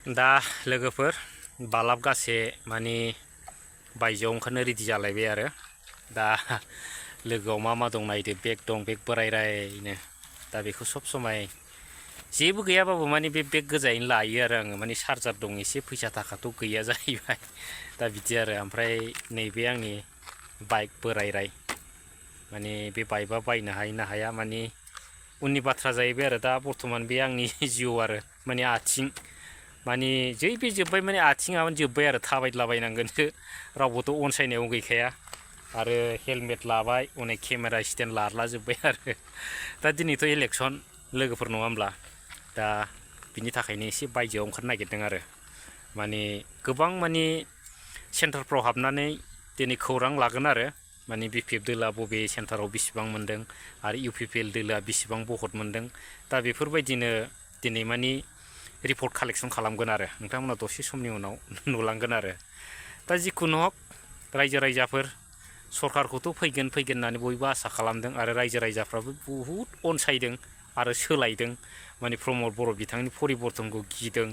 दा लोगोफोर बालाब गासे माने बायजोआव ओंखारनो रेडि जालायबाय आरो दा लोगोआव मा दं नायदो बेग दं बेग बोरायरायनो दा बेखौ सब समाय जेबो गैयाबाबो माने बे बेग गोजायैनो लायो आरो आङो माने चार्जार दं एसे फैसा थाखाथ' गैया जाहैबाय दा बिदि आरो ओमफ्राय नैबे आंनि बाइक बोरायराय माने बे बाइकआ बायनो हायो ना हाया माने उननि बाथ्रा जाहैबाय आरो दा बर्थमान बे आंनि जिउ आरो माने आथिं माने जै बे जोब्बाय माने आथिङानो जोब्बाय आरो थाबायद्लाबायनांगोनसो रावबोथ' अनसायनायाव गैखाया आरो हेलमेट लाबाय अनेक केमेरा स्टेन्ड लालाजोब्बाय आरो दा दिनैथ' इलेक्सन लोगोफोर नङा होमब्ला दा बिनि थाखायनो एसे बायजोआव ओंखारनो नागिरदों आरो माने गोबां माने सेन्टारफ्राव हाबनानै दिनै खौरां लागोन आरो माने BPF दोलोआ बबे सेन्टाराव बेसेबां मोन्दों आरो UPPL दोलोआ बेसेबां भट मोन्दों दा बेफोरबायदिनो दिनै माने रिपर्ट कालेक्सन खालामगोन आरो नोंथांमोना दसे समनि उनाव नुलांगोन आरो दा जिखुनु हक रायजो राजाफोर सरकारखौथ' फैगोन होननानै बयबो आसा खालामदों आरो रायजो राजाफ्राबो बहुद अनसायदों आरो सोलायदों माने प्रमद बर' बिथांनि परिबर्तनखौ गिदों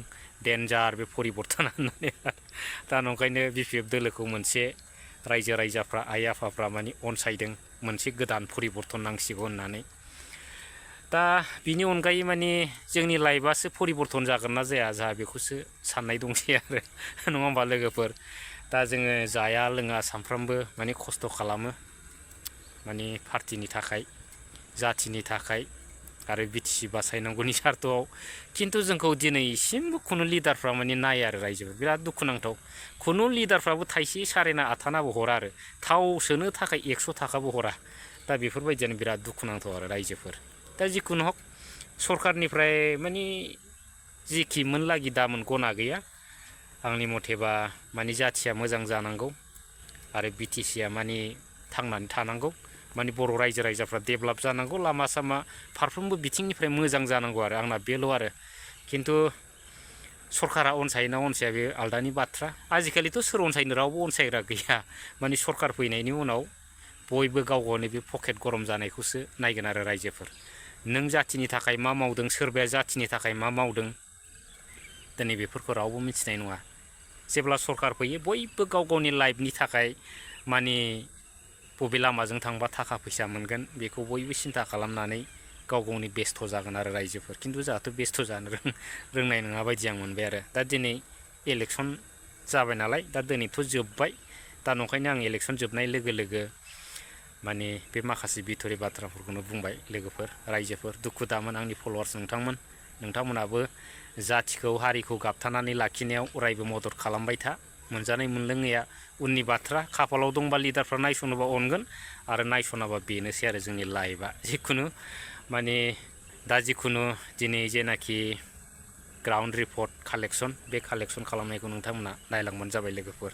डेन्जार बे परिबर्तना होननानै दा नंखायनो BPF दोलोखौ मोनसे रायजो राजाफ्रा आइ आफाफ्रा माने अनसायदों मोनसे गोदान परिबर्तन नांसिगौ होननानै दा बिनि अनगायै माने जोंनि लाइफआसो परिबर्तन जागोन ना जाया जोंहा बेखौसो साननाय दंसै आरो नङा होमबा लोगोफोर दा जोङो जाया लोङा सानफ्रामबो माने खस्थ' खालामो माने पार्टिनि थाखाय जाथिनि थाखाय आरो BTC बासायनांगौनि सार्थआव खिन्थु जोंखौ दिनैसिमबो खुनु लिडारफ्रा माने नाया आरो रायजोफोर बिराद दुखुनांथाव खुनु लिडारफ्राबो थाइसे सारेना आथानाबो हरा आरो थाव सोनो थाखाय 100 थाखाबो हरा दा बेफोरबायदियानो बिराद दुखुनांथाव आरो रायजोफोर दा जिखुनु हक सरकारनिफ्राय माने जिखि मोनलागि दामोन गना गैया आंनि मथेबा माने जाथिया मोजां जानांगौ आरो BTCआ माने थांनानै थानांगौ माने बर' रायजो राजाफ्रा डेभेलप जानांगौ लामा सामा फारफ्रोमबो बिथिंनिफ्राय मोजां जानांगौ आरो आंना बेल' आरो खिन्थु सरकारा अनसायोना अनसाया बे आलदानि बाथ्रा आजिखालिथ' सोर अनसायनो रावबो अनसायग्रा गैया माने सरकार फैनायनि उनाव बयबो गाव गावनि बे पकेट गरम जानायखौसो नायगोन आरो रायजोफोर नों जाथिनि थाखाय मा मावदों सोरबाया जाथिनि थाखाय मा मावदों दिनै बेफोरखौ रावबो मिथिनाय नङा जेब्ला सरकार फैयो बयबो गाव गावनि लाइफनि थाखाय माने बबे लामाजों थांबा थाखा फैसा मोनगोन बेखौ बयबो सिन्था खालामनानै गाव गावनि बेस्थ' जागोन आरो रायजोफोर खिन्थु जोंहाथ' बेस्थ' जानो रोंनाय नङा बायदि आं मोनबाय आरो दा दिनै इलेक्सन जाबाय नालाय दा दिनैथ' जोब्बाय दा नंखायनो आं इलेक्सन जोबनाय लोगो लोगो माने बे माखासे बिथरि बाथ्राफोरखौनो बुंबाय लोगोफोर रायजोफोर दुखु दामोन आंनि फलोवार्स नोंथांमोनाबो जाथिखौ हारिखौ गाबथानानै लाखिनायाव अरायबो मदद खालामबाय था मोनजानाय मोनलोङैया उननि बाथ्रा खाफालाव दंबा लिडारफ्रा नायसनोबा अनगोन आरो नायसनाबा बेनोसै आरो जोंनि लाइफआ जिखुनु माने दा जिखुनु दिनै जेनाखि ग्राउन्ड रिपर्ट कालेक्सन बे कालेक्सन खालामनायखौ नोंथांमोना नायलांबानो जाबाय लोगोफोर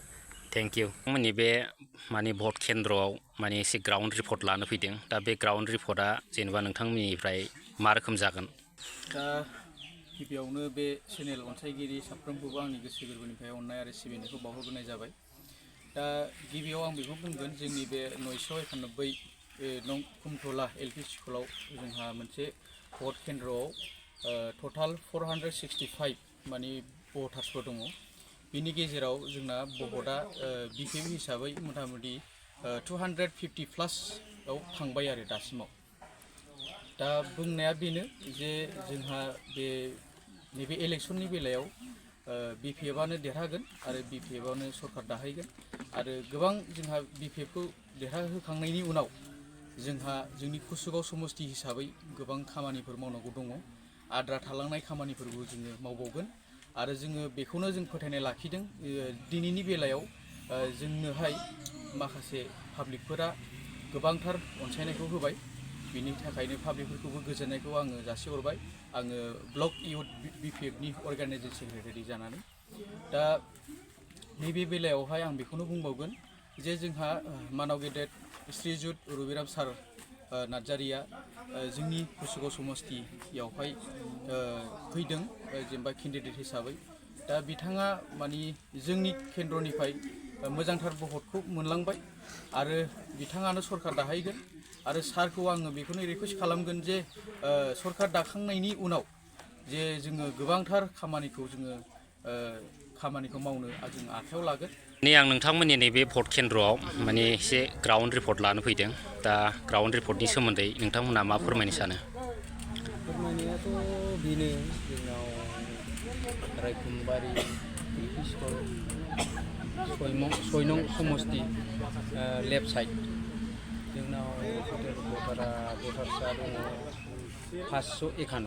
थेंक इउ नोंथांमोननि बे माने भट केन्द्रआव माने एसे ग्राउन्ड रिपर्ट लानो फैदों दा बे ग्राउन्ड रिपर्टआ जेनेबा नोंथांमोननिफ्राय मा रोखोम जागोन दा गिबियावनो बे चेनेल अनसायगिरि साफ्रोमखौबो आंनि गोसो गोरबोनिफ्राय अननाय आरो सिबिनायखौ बावहरग्रोनाय जाबाय दा गिबियाव आं बेखौ बुंगोन जोंनि बे 991 नं कुमटला LP स्कुलाव जोंहा मोनसे भट केन्द्रआव टटाल 465 माने भटार्सफोर दङ बिनि गेजेराव जोंना भटआ BPF हिसाबै मथामथि 250 प्लासआव थांबाय आरो दासिमाव दा बुंनाया बेनो जे जोंहा बे नैबे इलेक्सननि बेलायाव BPFआनो देरहागोन आरो BPFआनो सरकार दाहैगोन आरो गोबां जोंहा BPFखौ देरहाहोखांनायनि उनाव जोंहा जोंनि कुसुगाव समस्ति हिसाबै गोबां खामानिफोर मावनांगौ दङ आद्रा थालांनाय खामानिफोरखौ जोङो मावबावगोन आरो जोङो बेखौनो जों फोथायनाय लाखिदों दिनैनि बेलायाव जोंनोहाय माखासे पाब्लिकफोरा गोबांथार अनसायनायखौ होबाय बिनि थाखायनो पाब्लिकफोरखौबो गोजोननायखौ आङो जासिहरबाय आङो ब्लक इउथ BPFनि अर्गानाइजिं सेक्रेटारि जानानै दा नैबे बेलायावहाय आं बेखौनो बुंबावगोन जे जोंहा मानाव गेदेर श्रीजुत रबिराम सार नार्जारिया जोंनि कुसुगाव समस्तियावहाय फैदों जेनेबा केन्डिडेट हिसाबै दा बिथाङा माने जोंनि केन्द्रनिफ्राय मोजांथार भटखौ मोनलांबाय आरो बिथाङानो सरकार दाहैगोन आरो सारखौ आङो बेखौनो रिकुवेस्ट खालामगोन जे सरकार दाखांनायनि उनाव जे जोङो गोबांथार खामानिखौ जोङो खामानिखौ मावनो जों आखायाव लागोन। आं नोंथांमोननि नैबे भट केन्द्रआव माने एसे ग्राउन्ड रिपर्ट लानो फैदों। दा ग्राउन्ड रिपर्टनि सोमोन्दै नोंथांमोना मा फोरमायनो सानो? फोरमायनायाथ' बेनो जोंनाव रायखुमबारि एल.पि. स्कुल 6 नं समस्ति लेफ्ट साइड जोंनाव टटेल भटार्सआ दङ 551।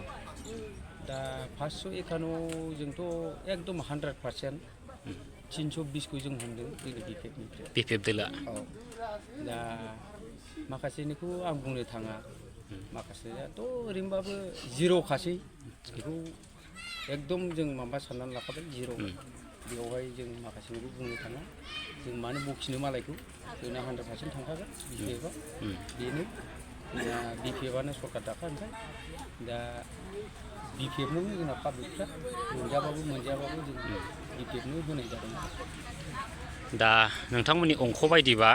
दा 551 जोंथ' एकदम 100% 320 खौ जों हमदों जोंनि BPF दोला। औ दा माखासेनिखौ आं बुंनो थाङा, माखासेयाथ' ओरैनोबाबो जिर'खासै, बेखौ एकदम जों माबा साननानै लाखाबाय जिर'। बेवहाय जों माखासेनिखौ बुंनो थाङा, जों मानो बखिनो मालायखौ, जोंना 100% थांखागोन BPF-आ। बेनो जोंना BPF-आनो सरकार दाखानोसै। दा BPF-नो जोंना पाब्लिकफ्रा मोनजाबाबो मोनजायाबाबो जों BPF-नो होनाय जादों। दा नोंथांमोननि अंख बायदिबा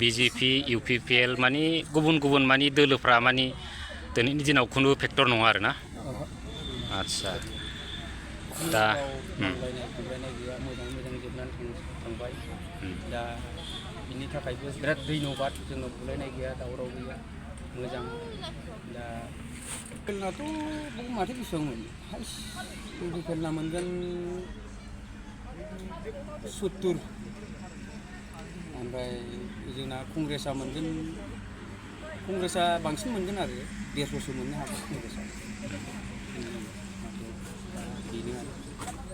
BJP, UPPL माने गुबुन माने दोलोफ्रा माने दिनैनि दिनाव खुनु फेक्टर नङा आरोना? आदसा दा बुलायनाय गैया, मोजां जोबनानै थांबाय। दा बिनि थाखायबो बिराद धन्यबाद, जोंनाव बुलायनाय गैया, दावराव गैया, मोजां। दा खेलनाथ' माथो बेसेबां मोनो, हाइस खेलना मोनगोन 70। ओमफ्राय जोंना कंग्रेसआ मोनगोन, कंग्रेसआ बांसिन मोनगोन आरो 150सो मोननो हागौ कंग्रेसआ। बेनो आरो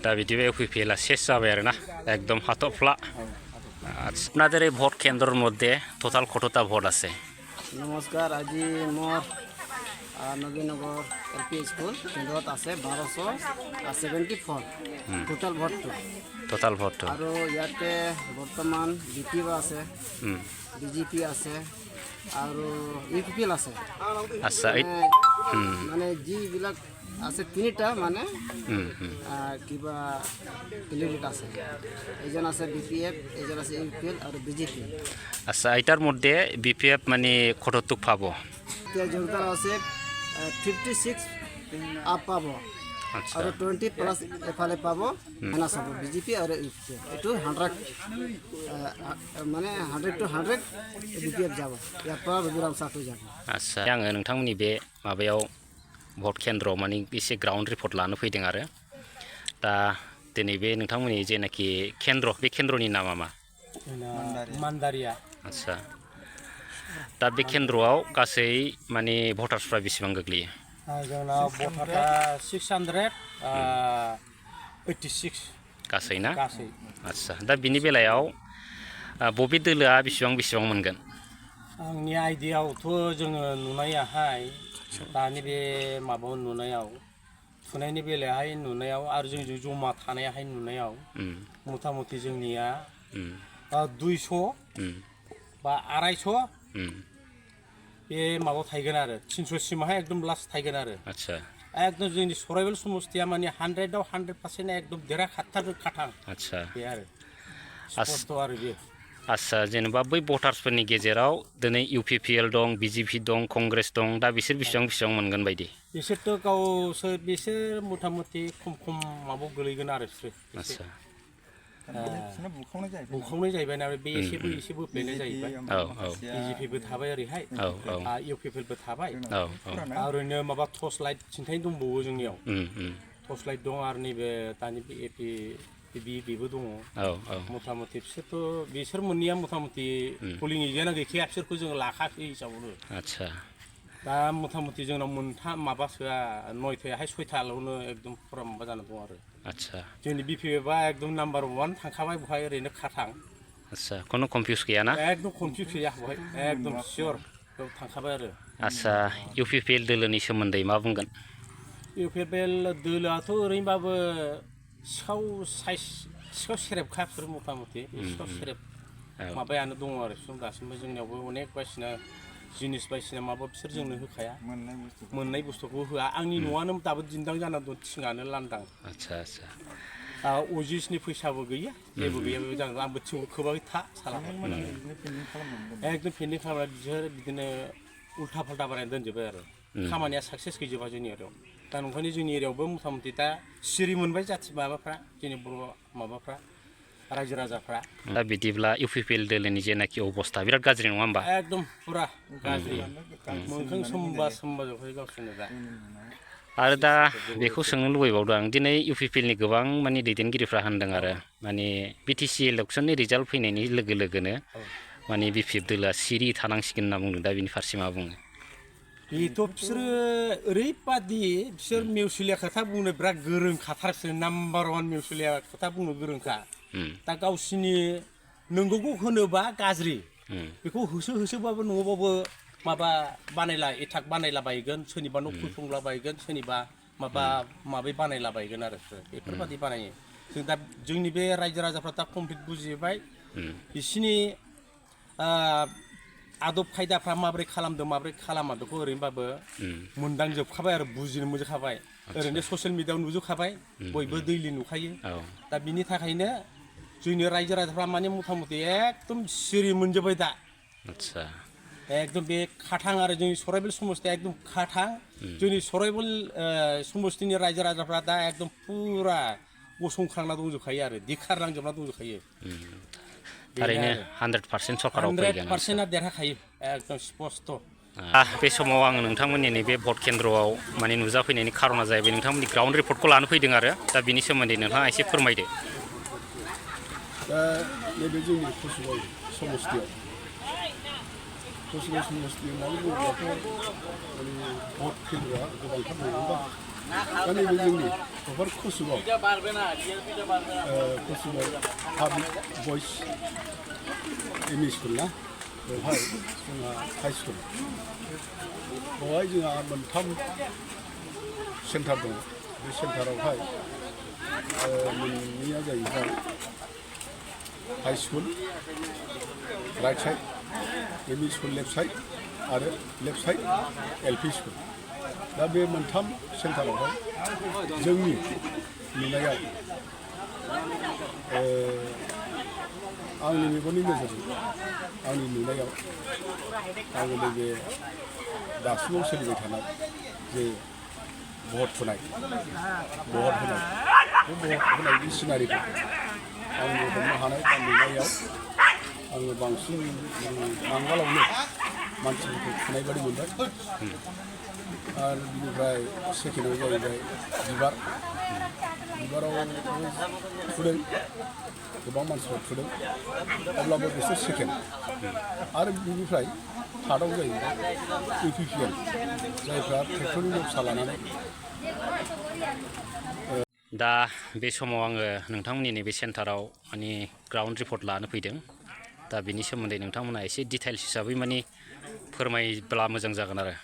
दा बिदिबा UPPL-आ शेष जाबाय आरोना, एकदम हाथफ्ला। আচ্ছা, আপনাদের এই ভোট কেন্দ্রের মধ্যে টোটাল কতটা ভোট আছে? নমস্কার, আজি মোর নবীনগর এল.পি. স্কুল কেন্দ্রত আছে 1274 টোটাল ভোটটো। টোটাল ভোটটো আৰু ইয়াতে বৰ্তমান BPF আছে, BJP আছে আৰু UPPL আছে। আচ্ছা, মানে যিবিলাক আছে তিনিটা মানে কিবা ক্যান্ডিডেট আছে, এজন আছে BPF, এজন আছে UPPL আৰু BJP। আচ্ছা, এটার মধ্যে BPF মানে কতটুক পাব? এতিয়া যোনকাল আছে 56 আপ পাব আৰু 20+ এফালে পাব মাইনাছ হ'ব BJP আৰু UPPL। এইটো 100 মানে 100 to 100 BPF যাব, ইয়াৰ পৰা ৰঘুৰাম চাটো যাব। আচ্ছা, आङो नोंथांमोननि बे माबायाव भट केन्द्रआव माने एसे ग्राउन्ड रिपर्ट लानो फैदों आरो। दा दिनै बे नोंथांमोननि जेनाखि केन्द्र, बे केन्द्रनि नामा मा? मान्दारिया। आচ্ছা, दा बे केन्द्रआव गासै माने भटार्सफ्रा बेसेबां गोग्लैयो? जोंनाव भटारा 686 गासै ना? गासै। आচ্ছা, दा बिनि बेलायाव बबे दोलोआ बेसेबां मोनगोन? आंनि आइडियायावथ' जोङो नुनायाहाय दानि बे माबायाव नुनायाव, थुनायनि बेलायावहाय नुनायाव आरो जोंजों जमा थानायाहाय नुनायाव मथा मथि जोंनिया 200 बा 250 बे माबायाव थाहैगोन आरो 300 सिमाहाय एकदम लास्ट थाहैगोन आरो। आচ্ছা, एकदम जोंनि सराइबेल समस्तिया माने 100आव 100% एकदम देरहाखाथारगोन खाथां। आচ্ছা, बे आरो स्पस्ट आरो बे। आচ্ছা, जेनेबा बै भटार्सफोरनि गेजेराव दिनै UPPL दं, BJP दं, कंग्रेस दं, दा बिसोर बेसेबां मोनगोन बायदि? बिसोरथ' गावसोर बिसोर मथा मथि खम माबायाव गोलैगोन आरो बिसोर। आচ্ছা, बुखावनाय जाहैबाय ना, बे एसे बोफ्लेनाय जाहैबाय। BJPबो थाबाय ओरैहाय, UPPLबो थाबाय, आरो ओरैनो माबा टर्च लाइट सिन्थाय दंबावो जोंनियाव। टर्च लाइट दं आरो नैबे दानि बेबो दङ। मथा मथि बिसोर मोननैया मथा मथि पलिं एजेन्टआ गैखाया, बिसोरखौ जों लाखाखै हिसाबावनो। आচ্ছা, दा मथा मथि जोंनाव माबासोआ 9थायाहाय 6थाल'नो एकदम फुरा माबा जाना दं आरो। आচ্ছা, जोंनि BPF-आ एकदम नाम्बार 1 थांखाबाय बहाय, ओरैनो खाथां। आচ্ছা, কোনো कनफिउज गैया ना? एकदम कनफिउज गैया बहाय, एकदम सियर बेयाव थांखाबाय आरो। आচ্ছা, UPPL दोलोनि सोमोन्दै मा बुंगोन? UPPL दोलोआथ' ओरैनोबाबो सिखाव सेरेबखा बिसोर मथा मथि सिखाव सेरेब माबायानो दङ आरो बिसोर दासिमबो। जोंनियावबो अनेक बायदिसिना जिनिस बायदिसिना माबा बिसोर जोंनो होखाया, मोननाय बुस्थुखौ होआ। आंनि न'आनो दाबो दिन्दां जाना दं, थिङानो लांदां। आচ্ছা, आচ্ছা, अजिसनि फैसाबो गैया, जेबो गैया, बेबो जागोन। आंबो थिंबो खोबाखै सालाखौ एकदम पेन्डिं खालामनानै बिसोर बिदिनो उल्था फाल्था बानायना दोनजोब्बाय आरो। खामानिया साक्सेस गैजोबा जोंनि आरो। दा नंखायनो जोंनि एरियायावबो मथा मथि दा सिरि मोनबाय जाथि माबाफ्रा जोंनि बर' माबाफ्रा रायजो राजाफ्रा दा बिदिब्ला इउपिपिएल दोलोनि जेनाखि अबस्था बिराद गाज्रि नङा होमबा एकदम पुरा गाज्रि मोखां सोमबा सोमबा जोबखायो गावसोरनो दा आरो दा बेखौ सोंनो लुबैबावदों आं दिनै इउपिपिएलनि गोबां माने दैदेनगिरिफ्रा होनदों आरो माने बिटिसि इलेक्सननि रिजाल्ट फैनायनि लोगो लोगोनो माने बिपिएफ दोलोआ सिरि थानांसिगोन होनना बुंदों दा बिनि फारसे मा बुङो बेथ' बिसोरो ओरैबादि बिसोर मेवसुलिया खोथा बुंनो बिराद गोरोंखाथारसो नाम्बार 1 मेवसुलिया खोथा बुंनो गोरोंखा दा गावसिनि नंगौखौ होनोबा गाज्रि बेखौ होसोबाबो नङाबाबो माबा बानायला एटाक बानायलाबायगोन सोरनिबा न' फुफुंलाबायगोन सोरनिबा माबा बानायलाबायगोन आरो बेफोरबादि बानायो जों दा जोंनि बे रायजो राजाफ्रा दा कमप्लिट बुजिबाय बिसिनि आदब खायदाफ्रा माबोरै खालामदों माबोरै खालामा बेखौ ओरैनोबाबो मोनदांजोबखाबाय आरो बुजिनो मोनजोबखाबाय ओरैनो ससियेल मिडियायाव नुजोबखाबाय बयबो दैलि नुखायो दा बिनि थाखायनो जोंनि रायजो राजाफ्रा माने मथा मथि एकदम सिरि मोनजोब्बाय दा आदसा एकदम बे खाथां आरो जोंनि सराइबिल समस्थिया एकदम खाथां जोंनि सराइबिल समस्थिनि रायजो राजाफ्रा दा एकदम पुरा गसंख्रांना दंजोबखायो आरो दिखारनांजोबना दंजोबखायो थारैनो 100% सरकाराव फैगोन 100% देरहाखायो एकदम स्पष्ट बे समाव आं नोंथांमोननि नैबे भट केन्द्रआव माने नुजाफैनायनि खारना जाहैबाय नोंथांमोननि ग्राउन्ड रिपर्टखौ लानो फैदों आरो दा बिनि सोमोन्दै नोंथाङा एसे फोरमायदो दा नैबे जोंनि कसुगाव समस्थियाव होननानै बुङोब्लाथ' माने भट केन्द्रआ गोबांथार दङबा दा नैबे जोंनि क'क्राझार कसुगाव पाब्लिक बयस एमइ स्कुल ना बेवहाय जोंहा हाइ स्कुल बेवहाय जोंहा मोनथाम सेन्टार दङ बे सेन्टारावहाय मोननैया जाहैबाय high school right side ME school left side आरो लेफ्ट साइड एलपि स्कुल दा बे मोनथाम सेन्टारावहाय जोंनि नुनायाव आंनि मेगननि नोजोरजों आंनि नुनायाव आङो नैबे दासिमाव सोलिबाय थानाय जे भट होनाय बे भट होनायनि सिनारिखौ आंनि हमनो हानाय बा नुनायाव आङो बांसिन नांगालावनो मानसिफोरखौ थुनाय बादि मोनबाय आरो बिनिफ्राय सेकेन्डआव जाहैबाय बिबाराव थुदों गोबां मानसिफोर थुदों अब्लाबो बिसोर सेकेन्ड आरो बिनिफ्राय थार्डआव जाहैबाय इउपिपिएल जायफ्रा ट्रेक्टरनि नक्सा लानानै दा बे समाव आङो नोंथांमोननि नैबे सेन्टाराव माने ग्राउन्ड रिपर्ट लानो फैदों दा बिनि सोमोन्दै नोंथांमोना एसे डिटेल्स हिसाबै माने फोरमायब्ला मोजां जागोन आरो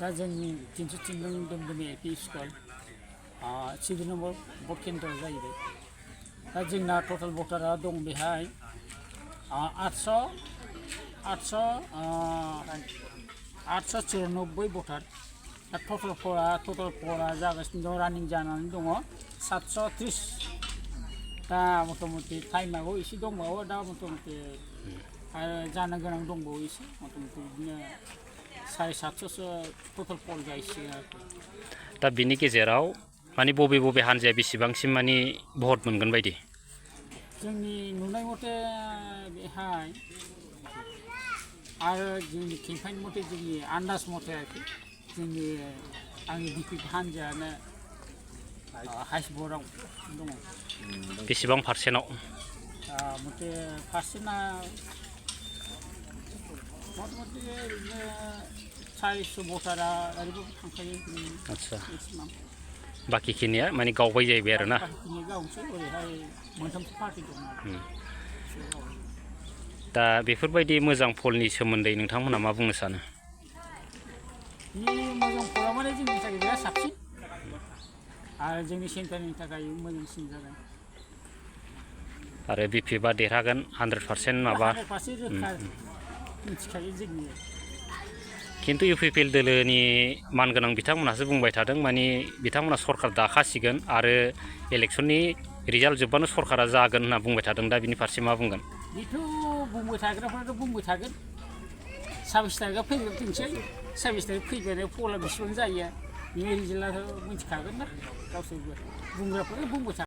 दा जोंनि 303 दमदमी एलपि स्कुल 7 नम्बर भट केन्द्र जाहैबाय दा जोंना टटेल भटारा दं बेहाय 894 भटार दा टटेल परा जागासिनो दं रानिं जानानै दङ 730 दा मथा-मथि टाइमाबो एसे दंबावो दा मथा-मथि आरो जानो गोनां दंबावो एसे मथा-मथि बिदिनो 750सो टटेल पल जाहैसिगोन आरो दा बिनि गेजेराव माने बबे हान्जाया बेसेबांसिम माने भट मोनगोन बायदि जोंनि नुनाय मथे बेहाय आरो जोंनि केम्पेइन मथे जोंनि आन्दाज मथे आरोखि जोंनि आंनि बिपिएफ हान्जायानो हाइस भटआव दङ बेसेबां पार्सेन्टआव मथे पार्सेन्टआ मथा-मथि ओरैनो 400 भटारा ओरैबो थांखायो आदसा बाखिखिनिया माने गावबाय जाहैबाय आरो ना बाखिखिनि गावसै ओरैहाय मोनथामसो पार्टि दं दा बेफोरबायदि मोजां पलनि सोमोन्दै नोंथांमोनहा मा बुंनो सानो बे मोजां पला माने जोंनि थाखाय बिराद साबसिन आरो जोंनि सेन्टारनि थाखाय मोजांसिन जागोन आरो बिपिएफआ देरहागोन 100% माबा 100% रोखा मिथिखायो जोंनि खिन्थु इउपिपिएल दोलोनि मानगोनां बिथांमोनहासो बुंबाय थादों माने बिथांमोना सरकार दाखासिगोन आरो इलेक्सननि रिजाल्ट जोबबानो सरकारा जागोन होनना बुंबाय थादों दा बिनि फारसे मा बुंगोन बेथ' बुंबाय थाग्राफ्राथ' बुंबाय थागोन 27 तारिखआव फैग्रोथोंसै 27 तारिख फैबानो पला बेसेबां जायो बे रिजाल्टआथ' मिथिखागोन ना गावसोरबो बुंग्राफोरा बुंबाय